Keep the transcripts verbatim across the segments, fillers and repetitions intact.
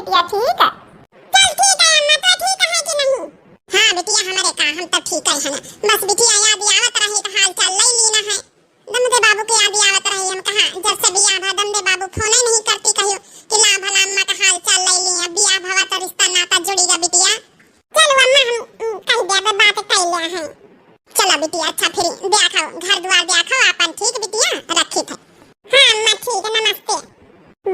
बिटिया ठीक है? चल ठीक है अम्मा, तो ठीक है कि नहीं? हाँ बिटिया, हमरे का, हम तो ठीक है ना। बस बिटिया याद आवत रहे तो हाल चाल ले लेना है। दमदे बाबू के याद आवत रहे, हम कहा जब से बियाह भा दमदे बाबू फोन ही नहीं करती कहियो कि ला भला अम्मा का हाल चाल ले ली। अब बियाह भवा तो रिश्ता नाता जुड़ेगा बिटिया। चलो अम्मा, हम, हम कह दे, अब बात कर लिया है। चलो बिटिया, अच्छा फिर देखो, घर द्वार देखो आपन, ठीक बिटिया, रखी थे। हाँ अम्मा ठीक है, नमस्ते।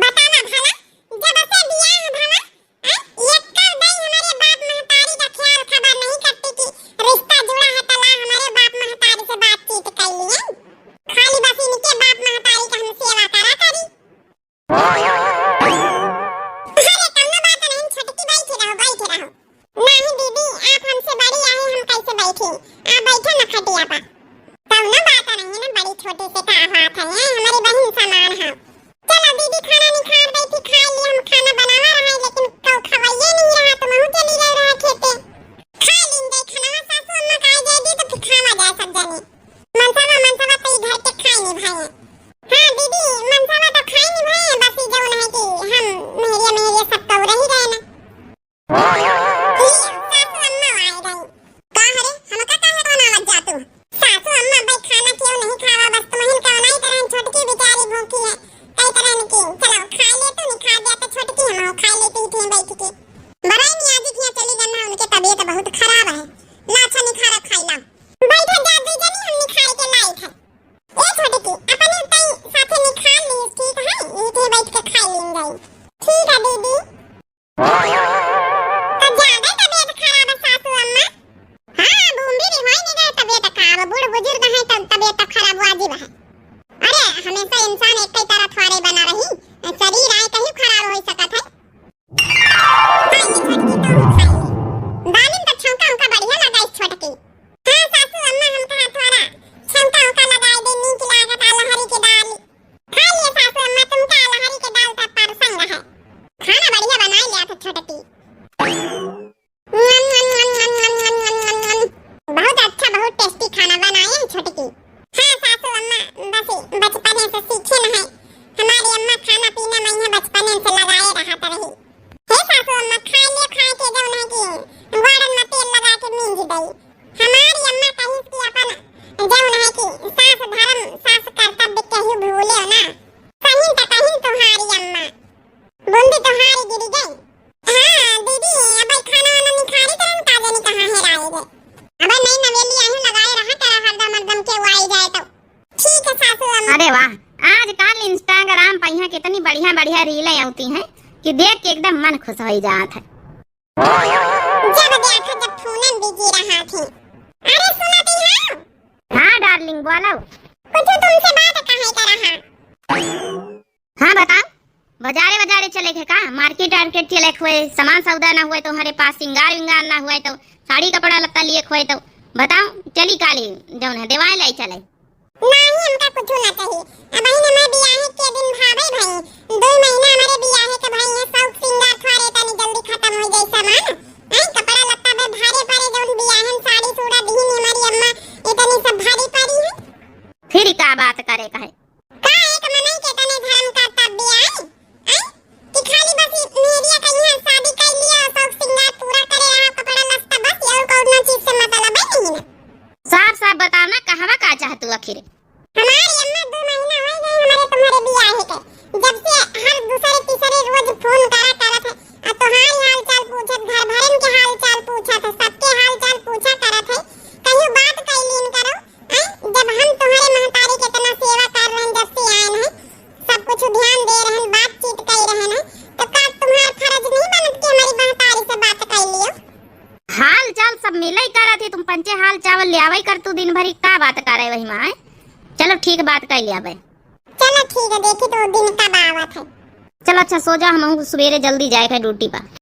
बताना भला, जब से बियाह भवा, हैं, एकर दई हमारे बाप महतारी का ख्याल खबर नहीं करती कि रिश्ता जुड़ा है, तला हमारे बाप महतारी से बातचीत कर लिए। खाली बस इनके बाप महतारी का हम सेवा करा करी। अरे कौनो बात नहीं, छोटकी बैठी रहो, बैठी रहो। नहीं दीदी, आप हमसे बड़ी आए, हम कैसे बैठी? आप बैठो ना खटिया पर। कौनो बात नहीं ना, बड़ी छोटी से का बात है, ये हमारी बहन समान है। चलो दीदी, खाना निखार दे थी, खा लिए, हम खाना बनावा रहा है, लेकिन कौ खवाइए नहीं रहा, तो महू चली रह रहा खेते। खा लीन जाए खाना, सासू अम्मा का आ जाए दी, तो फिर खावा जाए सब जने। मनसावा, मनसावा तो ई घर के खाए नहीं भाई। हाँ दीदी, मनसावा तो खाए नहीं भाई, बस ई जौन है कि हम मेहरिया, मेहरिया सब तो रही रहे ना। सासू अम्मा आ गई। का हरे, हमका काहे बनावत जा तू? सासू अम्मा, भाई खाना क्यों नहीं खावा, बस तुमहिन का बनाई तरह छोटकी बेचारी भूखी है। कई तरह की, चलो खा ले तू, नहीं खा दिया तो छोटकी हम खा लेती थी बैठ के। बराई मियाँ जी किया चली गई ना, उनके तबीयत बहुत खराब है। ला अच्छा निखारा खाई ला। बैठो जा दू जनी, हम निखार के लाई थे। ए छोटकी, अपने तई साथे निखार ली, ठीक है? यही के बैठ के खाई लीन जाई। ठीक है दीदी। तो ज्यादा तबीयत खराब है सासू अम्मा? हाँ, बूंदी भी होई नहीं गए तबीयत खराब, बूढ़ बुजुर्ग है तो तबीयत तो खराब वाजिब है। अरे, हमेशा इंसान एक ही तरह थोड़े बना रही, शरीर आए कहीं खराब हो सकत है। हाँ, ये छोटकी तो हम खाई। दालिम तो छौंका उनका बढ़िया लगा इस छोटकी। हाँ सासू अम्मा, हम कहा थोड़ा छौंका उनका लगाए दे, नीक लागत आ लहरी के दाल। खा लिए सासू अम्मा, तुमका लहरी के दाल का परसंग है। खाना बढ़िया बनाए लिया था छोटकी। बहुत अच्छा, बहुत tasty खाना बनाए हैं छोटकी। हाँ सासू अम्मा, बस बचपने से सीखे न है। हमारी अम्मा खाना पीना में है बचपने से लगाए रहत रही। हे सासू अम्मा, खा ले, खाए के जौन है कि गोड़न में तेल लगा के मींज दई। हमारी अम्मा कहिस कि अपन जौन है कि सास धर्म, सास कर्तव्य केहू भूले ना। कहिन त कहिन तुम्हारी अम्मा, बूंदी तुम्हारी गिरी गई। हाँ दीदी, अब खाना वाना निखारी तो हम का जानी कहाँ हेराए गए। अब नहीं नवेली, यहीं लगाए रहा करा हरदम हरदम के वो आई जाए तो। ठीक है सासू अम्मा। अरे वाह, आजकल Instagram पर यहाँ कितनी बढ़िया बढ़िया रीलें आती हैं कि देख के एकदम मन खुश हो जात है। जब देखा जब फोन में busy रहा थे। अरे सुना दी हो? हाँ darling, बोलो। कुछ तुमसे बात कहे के रहा। हाँ बताओ, बाजारे बाजारे चले के का, market वार्केट चले के हुए, सामान सौदा ना हुए तुम्हारे पास, सिंगार विंगार ना हुए तो, साड़ी कपड़ा लत्ता लिए के हुए तो, बताओ चली काली जौन है देवाए लाई चले। नाही, हमका कुछ ना चाहिए। अबहिन हमारे बियाहे के दिन भावे भई, दो महीना हमारे बियाहे के भई है, शौक सिंगार थोड़े तनी जल्दी खत्म हो जाए सामान। आई कपड़ा लत्ता बे भारे पड़े, जौन बियाहन साड़ी सूड़ा दीन हमारी अम्मा, इतनी सब भारी पड़ी है। फिर का बात करे कहे? का एक मनई के तने धर्म कर्तव्य आई? आई कि खाली बस ई मेहरिया का यहाँ शादी कर लिया, शौक सिंगार पूरा करे रहा, कपड़ा लत्ता बस, और कौनो चीज से मतलब है नहीं ना। साफ साफ बताओ ना, कहवा का चाहतू आखिर? हमारी अम्मा, दो महीना हो गए हमारे तुम्हारे बियाहे के, जब से हर दूसरे तीसरे रोज फोन करा करत है, और तुम्हारी हाल चाल पूछत, घर भरन के हाल चाल पूछत है, सबके हाल चाल पूछा करत है। कहीं बात कैलीन करो, हैं? जब हम तुम्हारे महतारी के इतना सेवा कर रहे हैं, जब से आए हैं, सब कुछ ध्यान दे रहे हैं, बातचीत कर रहे हैं, तो का तुम्हारा फर्ज नहीं बनत कि हमारी महतारी से बात कर लियो? हाल चाल सब मिले ही करत ही, तुम पंचे हाल चावल ले आवई कर तू दिन भरी, का बात करे वही माँ, हैं? चलो ठीक, बात कर लिया बे। चलो ठीक है, देखी तो दिन कब आवत है। चलो अच्छा सो जा, हम सवेरे जल्दी जाए के ड्यूटी पर।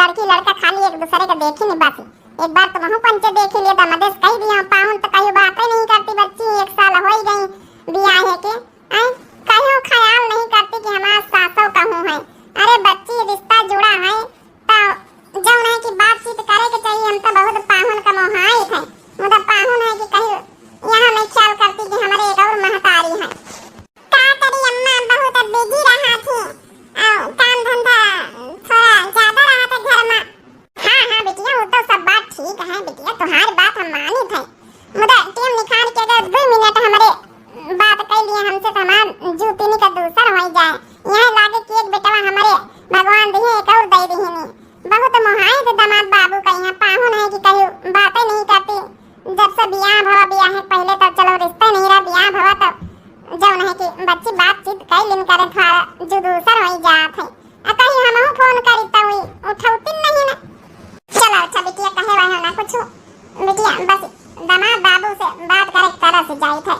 लड़की लड़का खाली एक दूसरे के देखी नहीं बस। एक बार तुमहू पंचे देखी लिए, दमदेस कही दिया पाहुन तो कहीं बातें नहीं करती बच्ची, एक साल हो ही गई बियाहे के। आय, कहीं ख्याल नहीं करती कि हमार सासो कहूँ है। अरे बच्ची, रिश्ता जुड़ा है तो जौन है कि बातचीत करे के चाहिए। हम तो बहुत पाहुन का मोहाइत है, मुदा पाहुन है कि कहीं यहाँ नहीं ख्याल करती कि हमारे एक और महतारी है। का करी अम्मा, बहुत बिजी रहा थी, आ, काम धंधा थोड़ा ज्यादा रहा था घर में। हाँ, हाँ बिटिया, वो तो सब बात ठीक है बिटिया, तुम्हारी बात हम मानित है, मुदा टेम निकाल के अगर दो मिनट हमरे बात कर लिए हमसे तो हमार जूतिनी का दूसर हो जाए। यहाँ लागे कि एक बेटवा हमरे भगवान दिए, एक और दे दिहिनी। बहुत मोहाइत दमाद बाबू का यहाँ पाहुन है कि कहीं बातें नहीं करती। जब से बियाह भवा, बियाह है पहले तो चलो रिश्ते नहीं रहा, बियाह भवा तो जौन है कि बच्ची बातचीत कई दिन करे थोड़ा जो दूसर हो जात है। आ कहीं हमहू फोन करी तो हुई उठौती नहीं ना। चलो अच्छा बिटिया, कहे वह ना कुछ बिटिया, बस दमाद बाबू से बात करे तरह से जाइत है।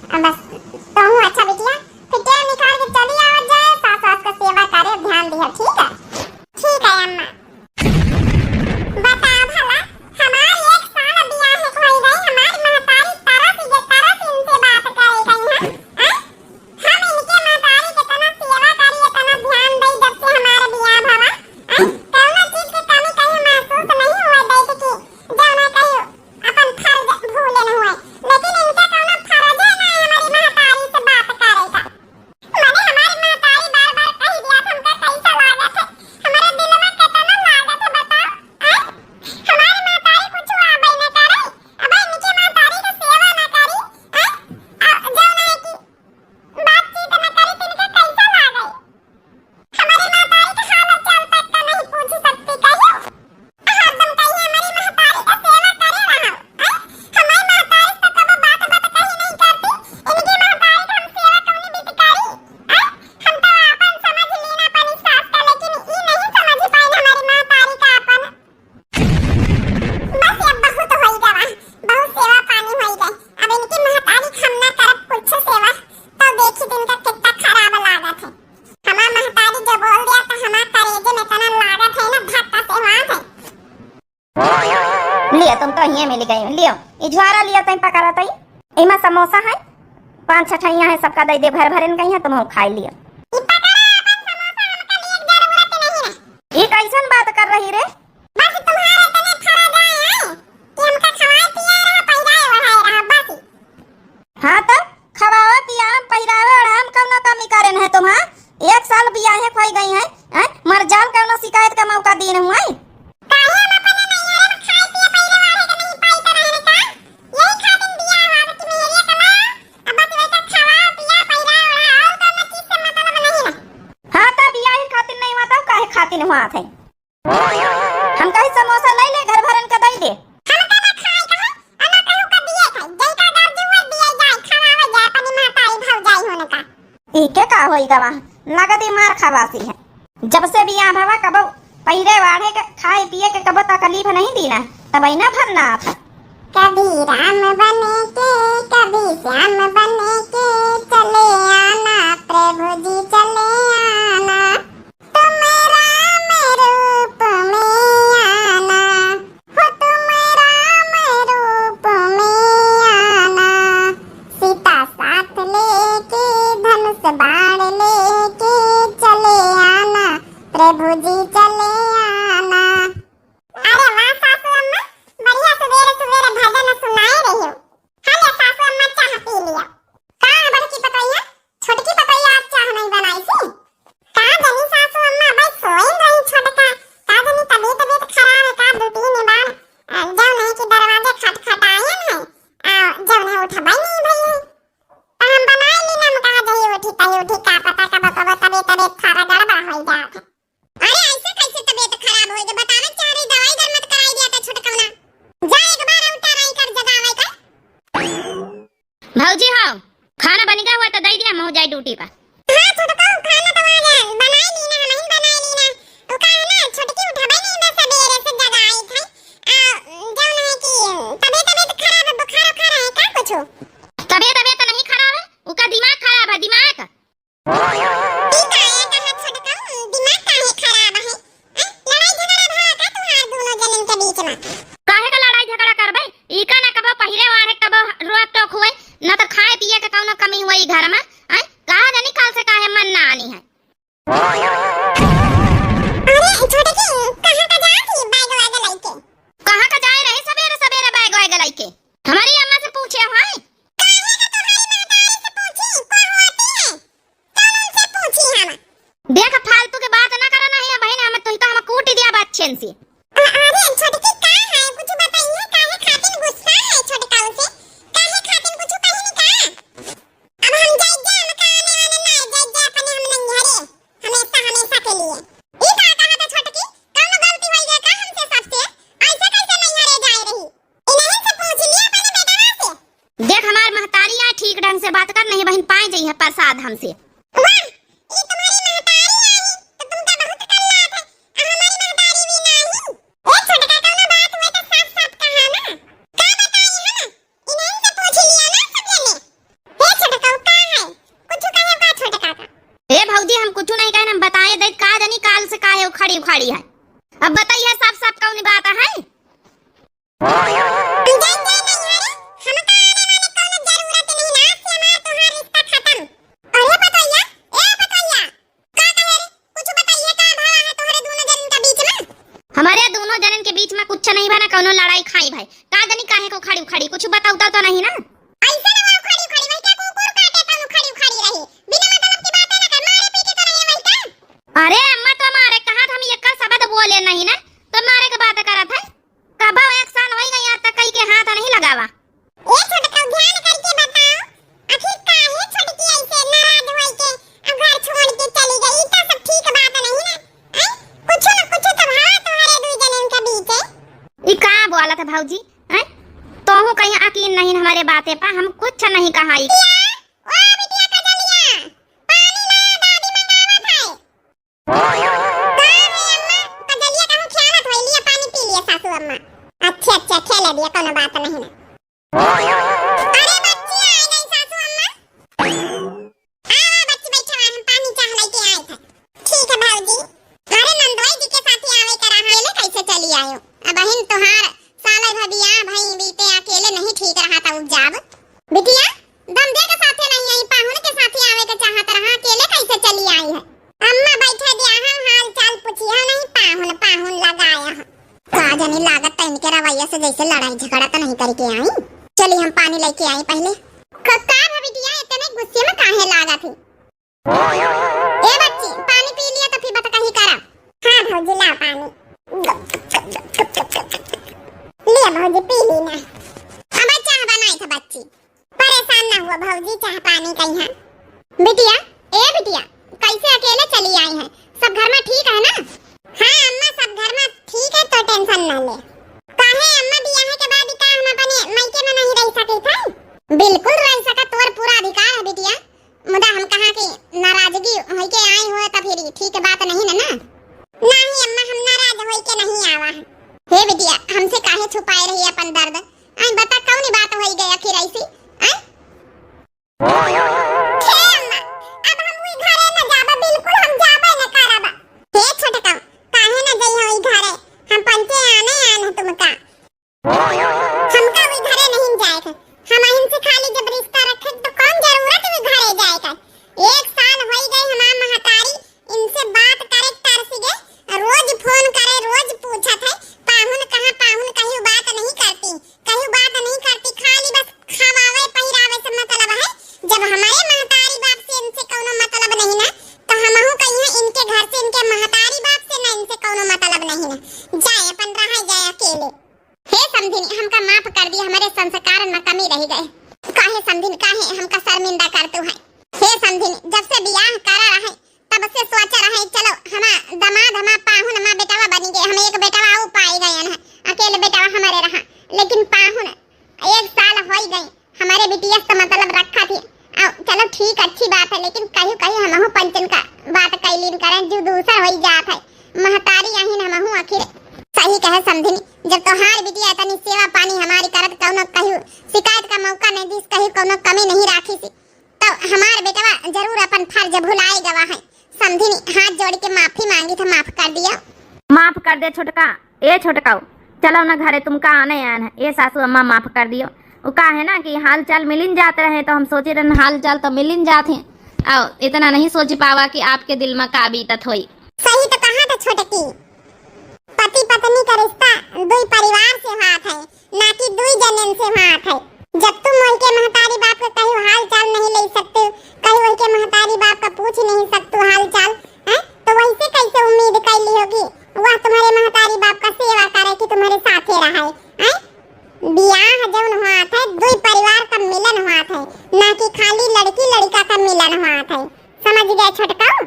अब बस तोहू अच्छा बिटिया, फिर टेम निकाल के चली आवत जाए, सास सास का सेवा करे, ध्यान दिया, ठीक है? ठीक है अम्मा। बता भला, हमार एक साल बियाह होई गई, हमार महतारी तरस के तरस इनसे बात करे गई है। हैं? हम इनके महतारी के तना सेवा करी, तना ध्यान दई जब से हमार बियाह भवा। हैं? कौनो चीज के कमी कहीं महसूस नहीं हुआ देत कि जौना कहीं अपन फर्ज भूले न हुए, लेकिन इनका कौनो फर्ज है ना हमारी महतारी से बात करे का। मने हमारी महतारी बार-बार कह दिया था, हमका कैसा लागत है? हमारे दिल में कितना लागत है, बताओ? हैं? हमारी महतारी कुछ आबे न करे, अब इनकी महतारी का सेवा न करी, हैं? आ, जौन है कि बातचीत न करी, तो इनका कैसा लागे? हमारी महतारी का हाल चाल तक का नहीं पूछ सकती, कहियो? हरदम कहिए हमारी महतारी का सेवा करे रहा। हैं? हमारी महतारी तो कबो बात बात कही नहीं करती। इनकी महतारी का हम सेवा कौनी बीत करी? हैं? हम तो आपन समझ लेना अपनी सास का, लेकिन ई नहीं समझ पाइन हमारी महतारी का अपन। बस अब बहुत होई गवा, बहुत सेवा पानी होई गए। अब इनकी महतारी का हम ना करब कुछ सेवा, तो देखी दिन का कितना खराब लागत है। हमार महतारी जो बोल दिया तो हमार करेजे में तना लागत है ना, धक्का से हुआ है। लियो, तुम तो हिये मिल गई। लियो, ई झुआरा लियो, तई पकड़ा तई। इमा समोसा है, पाँच छठैया है, सबका दे दे, भर भरन गई है, तुम खाई लियो। ई पकड़ा अपन समोसा, हमका लिए जरूरत नहीं है। ई कैसन बात कर रही रे? बस तुम्हारे तने फरा जाए हैं कि हमका खवाए पियाए रहा, पहिराए ओढ़ाए रहा, बस। हाँ तो खवावे पियावे पहिरावे ओढ़ावे में कौनो कमी करेन है तुम्हार? एक साल बियाहे खोई गई है, हैं? मर जाओ, कौनो शिकायत का मौका दीन हुआ है? काहे हम अपने नैहरे में खाए पिए पहिरे ओढ़े के नहीं पाई तो रहने का? यही खातिर बियाह हुआ कि मेहरिया कला, अब बस वैसा खवा पिया पहिरा ओढ़ा और कौनो चीज से मतलब नहीं है। हाँ तो बियाह खातिर नहीं हुआ तो काहे खातिर हुआ थे? हम कही समोसा ले ले, घर भरन का दे दे। हम का ना खाए का है, आ ना कहू का दिए खाए। जई का घर जुआ दिए जाए, खवावे जाए, अपनी महतारी भौजाई होने का। ई के का होई गवा? लागत ई मार खवासी है। जब से बियाह भवा कबो पहिरे वाढ़े के, खाए पिए के कबो तकलीफ नहीं दीना, तब इना भर ना था। कभी राम बने के, कभी श्याम बने के, चले आना प्रभु जी, चले आना। तुम राम रूप में आना, हो तुम राम रूप में आना, सीता साथ लेके धनुष बाण लेके चले आना, प्रभु जी चले आना। अरे वाह सासू अम्मा, बढ़िया सुबेरे सुबेरे भजन सुनाए रही हो। हाँ ले सासू अम्मा, चाह पी लिया। का है बड़की पतोहिया, छोटकी पतोहिया आज चाह नहीं बनाई सी? का जनी सासू अम्मा, भाई सोइन रही छोटका, का जनी तबीयत तबीयत खराब है का, दो तीन बार, अ, जौन है कि दरवाजे खटखटायन है, आ, जौन है उठबे नहीं भई है। तो हम बनाए ली ना, हम कहा जही उठी तही उठी, का पता कब कब तबीयत तबीयत सारा गड़बड़ हो जात है। अरे ऐसे इनसे। अ-, अरे छोटकी का है, कुछ बताइए, काहे खातिर गुस्सा है छोटका उसे? काहे खातिर कुछ कही नहीं का? अब हम जाई जा, हम का आने वाले ना जाई जा अपने हम नैहरे, हमेशा, हमेशा के लिए। ई का कहा था छोटकी, कौनो गलती होई गया का हमसे सबसे? ऐसे कैसे नैहरे जाए रही? इन्हीं से पूछ लिया अपने बेटवा से। देख हमार महतारी आ, ठीक ढंग से बात कर, नहीं बहिन पाए जइहे प्रसाद हमसे। वाह, ई तुम्हारी महतारी आई तो तुमका बहुत कल्लात है, आ हमारी महतारी भी नाही। ए छोटका, कौनो बात हुए तो साफ साफ कहा ना। का बताई हम? इन्हीं से पूछ लिया ना सब जने। हे छोटका, का है? कुछ कहे का छोटका का? ए भौजी, हम कुछ नहीं कहन, हम बताए दे का जानी काल से काहे उखड़ी उखड़ी है। अब बताइए साफ साफ कौन बात है? जान जाए नहीं है रे, हमका आने वाले कौनो जरूरत नहीं ना, आज से हमार तोहार रिश्ता खत्म। अरे पतोहिया, ए पतोहिया, का कहे रे? कुछ बताइए, का भवा है तोहरे दोनों जन के बीच में? हमारे दोनों जनन के बीच में कुछ नहीं भा, ना कौनो लड़ाई खाई भाई। का जानी काहे को खड़ी उखड़ी, कुछ बताऊ तो नहीं ना? ऐसे ना वो खड़ी उखड़ी, वही क्या कुकुर काटे तनु खड़ी उखड़ी रही। बिना मतलब की बातें ना कर, मारे पीटे तो नहीं है वही का? अरे अम्मा, तो मारे कहा था हम एक शब्द बोले नहीं ना, तो मारे के बात करत है। कबो एक साल होई गई आज तक कई के हाथ नहीं लगावा। ए छोटका, ध्यान करके बताओ, आखिर काहे छोटकी ऐसे नाराज होई के अब घर छोड़ के चली गई? ई तो सब ठीक बात नहीं ना। हैं? कुछ न कुछ तो भवा तुम्हारे दू जने के बीच है। ई का बोलत है भौजी? हैं? तोहू कहीं यकीन नहीं हमारे बाते पा, हम कुछ नहीं कहा ई। बिटिया, ओ बिटिया कजलिया, पानी ला, दादी मंगावत है। का है अम्मा? कजलिया कहूँ खियावत होई, लिया पानी पी लिया सासू अम्मा। अच्छा, अच्छा, खेले दिया, कोनो बात नहीं ना। अरे बच्ची, आ गई सासू अम्मा। आ, आ, बच्ची बैठा हुआ, हम पानी चाह लेके आए थे। ठीक है भौजी। अरे नंदोई जी के साथे आवे का रहा, अकेले कैसे चली आयो? अब बहिन तोहार साले भबिया भाई बीते अकेले नहीं ठीक रहा था उपजाब। बिटिया, दम दे के साथे नहीं आई, पाहुन के साथे आवे के चाहत रहा, अकेले कैसे चली आई है? अम्मा बैठे दिया है, हाल चाल पूछिया नहीं, पाहुन, पाहुन लगाया है। का जानी लागत तो इनके रवैया से जैसे लड़ाई झगड़ा तो नहीं करके आई। चली हम पानी लेके आई पहले। क-, का भा बिटिया इतने गुस्से में काहे लागत है? ए बच्ची, पानी पी लिया तो फिर बात कहीं करा। हाँ भौजी, ला पानी। लिया भौजी, पी ली ना। अब चाह बनाई था बच्ची। परेशान ना हुआ भौजी, चाह पानी कहीं है। बिटिया, ए बिटिया, कैसे अकेले चली आई है? सब घर में ठीक है ना? हाँ अम्मा, सब घर में ठीक है, तो tension ना ले। काहे अम्मा, बियाह के बाद का हम अपने मायके में नहीं रह सके थे? बिल्कुल रह सका, तोर पूरा अधिकार है बिटिया। मुदा हम कहा कि नाराजगी होई के आई हुए तो फिर ठीक बात नहीं ना, ना? नहीं अम्मा, हम नाराज होई के नहीं आवा है। हे बिटिया, हमसे काहे छुपाए रही अपन दर्द? आई बता, कौन बात होई गई आखिर ऐसी? आई? हे अम्मा, अब हम वही घरे न जाबा, बिल्कुल हम जाबे न करबा। हे छोटका, काहे न जइहो वही घरे? हम पंचे आने आन है तुमका। हमका वही घरे नहीं जाए के। हम इनसे खाली जब रिश्ता रखे तो कौन जरूरत वही घरे जाए का? एक साल होई गए हमार महतारी इनसे बात करे तरस गए। रोज फोन करे, रोज पूछत है, "पाहुन कहाँ, पाहुन?" कहीं बात नहीं करती, कहीं बात नहीं करती, खाली बस खवावे पहिरावे से मतलब है। जब हमारे महतारी बाप से इनसे कौनो मतलब नहीं ना, तो हमहू कहिए इनके घर से, इनके महतारी बाप से ना इनसे कौनो मतलब नहीं ना। जाए अपन रहा जाए अकेले। हे समधिनी, हमका माफ कर दिया, हमारे संस्कार में कमी रह गए। काहे समधिनी, काहे हमका शर्मिंदा करतू है? हे समधिनी, जब से बियाह करा रहे, तब से सोचा रहे, चलो हमा दमाद, हमा पाहुन, हमा बेटवा बनी गए, हम एक बेटवा आऊ पाए गए हैं, अकेले बेटवा हमारे रहा, लेकिन पाहुन एक साल होई गए, हमारे बिटिया से मतलब रखा थी। आओ, चलो ठीक, अच्छी बात है, लेकिन कहीं कहीं हमहू पंचन का बात कैलीन करें, जो दूसर होई जात है। महतारी आहिन हमहू आखिर। सही कहे समधिनी, जब तोहार बिटिया इतनी सेवा पानी हमारी करत, कौनो कहीं शिकायत का मौका नहीं दीस, कहीं कौनो कमी नहीं राखी सी, तो हमार बेटवा जरूर अपन फर्ज भुलाए गवा है। समधिनी हाथ जोड़ के माफी मांगी था, माफ कर दिया। माफ कर दे छोटका। ए छोटकाऊ, चलो ना घरे, तुमका आने आन है। ए सासू अम्मा, माफ कर दियो। वो का है ना कि हाल चाल मिलिन जात रहे, तो हम सोचे रहन हाल चाल तो मिलिन जात हैं, और इतना नहीं सोच पावा कि आपके दिल में का बीतत होई। सही तो कहा था छोटकी, पति पत्नी का रिश्ता दुई परिवार से हाथ है, ना कि दुई जनन से हाथ है। जब तुम वही के महतारी बाप का कहीं हाल चाल नहीं ले सकते, कहीं वही के महतारी बाप का पूछ नहीं सकते हाल चाल, हैं? तो वैसे कैसे उम्मीद कर ली होगी वह तुम्हारे महतारी सेवा करे कि तुम्हरे साथे रहे, हैं? बियाह जौन होत है, दुई परिवार का मिलन होत है, ना कि खाली लड़की लड़िका का मिलन होत है। समझ गए छोटकऊ?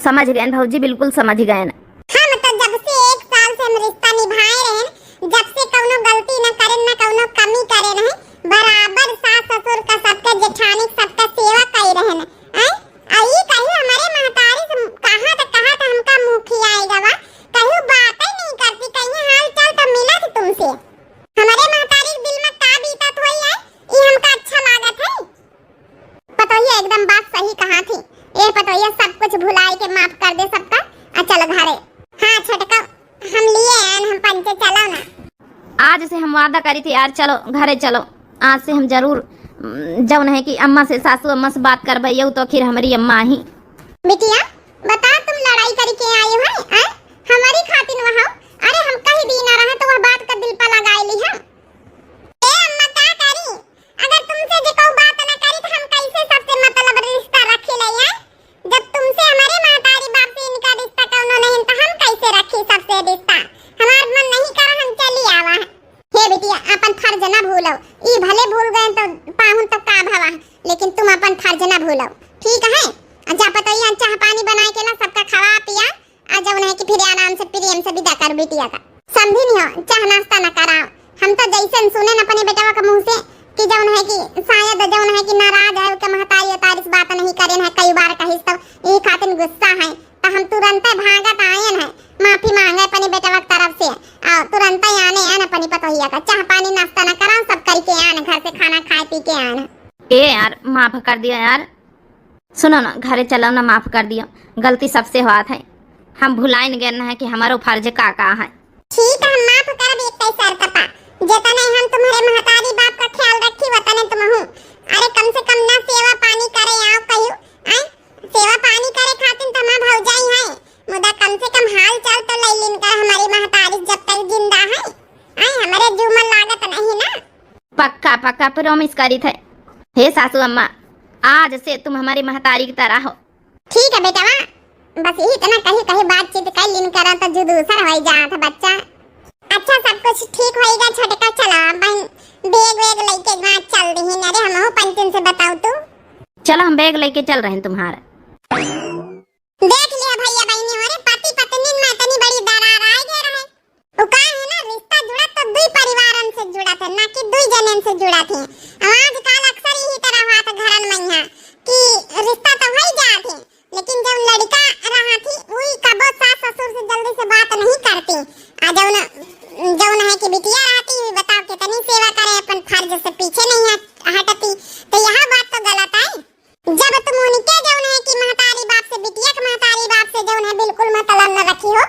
समझ गए भौजी, बिल्कुल समझ गए। हम तो जब से एक साल से हम रिश्ता निभाए रहेन, जब से कौनो गलती न करेन, न कौनो कमी करे रहेन, बराबर सास ससुर का सबके जेठानी सबका सेवा कई रहेन। हैं? आ ई कहीं हमरे महतारी से कहा त, कहा त हमका मुँह खियाए गवा, कहीं बात ही नहीं करती, कहीं हाल चाल तो मिला थी तुमसे। हमरे महतारी के दिल में का बीतत होई है, ई हमका अच्छा लागत है। पतोहिया एकदम बात सही कहा थी। ए पतोहिया, सब कुछ भुलाए के माफ कर दे सबका, आ चलो घरे। हाँ छोटका, हम लिए आन, हम पंचे चलो ना। आज से हम वादा करी थी यार, चलो घरे चलो, आज से हम जरूर, उम, जौन है कि अम्मा से, सासू अम्मा से बात करबे, यू तो आखिर हमारी अम्मा ही। बिटिया, बता तुम लड़ाई करके आए हो, हैं? हमारी खातिर वहाँ, अरे हम कहीं भी ना रहे तो वह बात का दिल पर लगा ली हम। ए अम्मा, का करी? अगर तुमसे जे कोई बात ना करी तो हम कैसे सबसे मतलब रिश्ता रखी ले, हैं? जब तुमसे हमारे महतारी बाप से इनका रिश्ता कौनो नहीं तो हम कैसे रखी सबसे रिश्ता? हमार मन नहीं करा, हम चली आवा है। हे बिटिया, अपन फर्ज ना भूलो, ई भले भूल गए तो पाहुन तो का भवा, लेकिन तुम अपन फर्ज ना भूलो, ठीक है? आ जा पतोहिया, चाह पानी बनाए के ला, सबका खवा पिया, आ जौन है कि फिर आराम से प्रेम से विदा कर बिटिया का। समझी नहीं हो, चाह नाश्ता न कराओ। हम तो जैसे सुने न अपने बेटवा के मुँह से कि जौन है कि शायद जौन है कि नाराज है, ओके महतारी उतारी से बात नहीं करे है, कई बार कहिस, तब यही खातिर गुस्सा है, तो हम तुरंत भागत आयन है माफी मांगे अपने बेटवा की तरफ से। आ तुरंत आने आन अपनी पतोहिया का चाह पानी नाश्ता न कराओ, सब करके आन घर से खाना खाए पी के आन। ए यार, माफ कर दिया यार। सुनो ना, घरे चलो ना, माफ कर दियो, गलती सबसे होत है, हम भुलाइन गए ना है कि हमारो फर्ज का का है। ठीक है, हम माफ करब एक शर्त पा, जितने हम तुम्हारे महतारी बाप का ख्याल रखी वतने तुम हूँ। अरे कम से कम ना सेवा पानी करे आओ कहियो, आय सेवा पानी करे खातिर तो हमार भौजाई है, मुदा कम से कम हाल चाल तो ले लिन कर हमारी महतारी जब तक जिंदा है, आय हमारे जू मन लागत नहीं ना। पक्का पक्का प्रॉमिस करी थे। हे सासू अम्मा, आज से तुम हमारी महतारी की तरह हो। ठीक है बेटवा, बस यही इतना कही कही बातचीत कर लिन करा तो जो दूसर हो जात है बच्चा। अच्छा, सब कुछ ठीक होएगा छोटका, चला बहन, बैग वैग लेके वहाँ चल रही है। अरे हमहू पंचन से बताओ तू। चलो, हम बैग लेके चल रहे हैं तुम्हारा। देख लिया भैया बहनी हो रे, पति पत्नी में इतनी बड़ी दरार आ गए रहे। वो का है ना, रिश्ता जुड़ा तो दुई परिवारन से जुड़ा थे, ना कि दुई जनन से जुड़ा थे। अब आजकल अक्सर यही तरह हुआ था घरन में यहाँ कि रिश्ता तो हो ही जात है, लेकिन जब लड़का रहा थी, वही कबो सास ससुर से जल्दी से बात नहीं करती। आ जौन, जौन है कि बिटिया रहती हुई, बताओ कितनी सेवा करे, अपन फर्ज से पीछे नहीं हट-, हटती। तो यह बात तो गलत है। जब तुम उनके जौन है कि महतारी बाप से, बिटिया के महतारी बाप से जौन है बिल्कुल मतलब न रखी हो,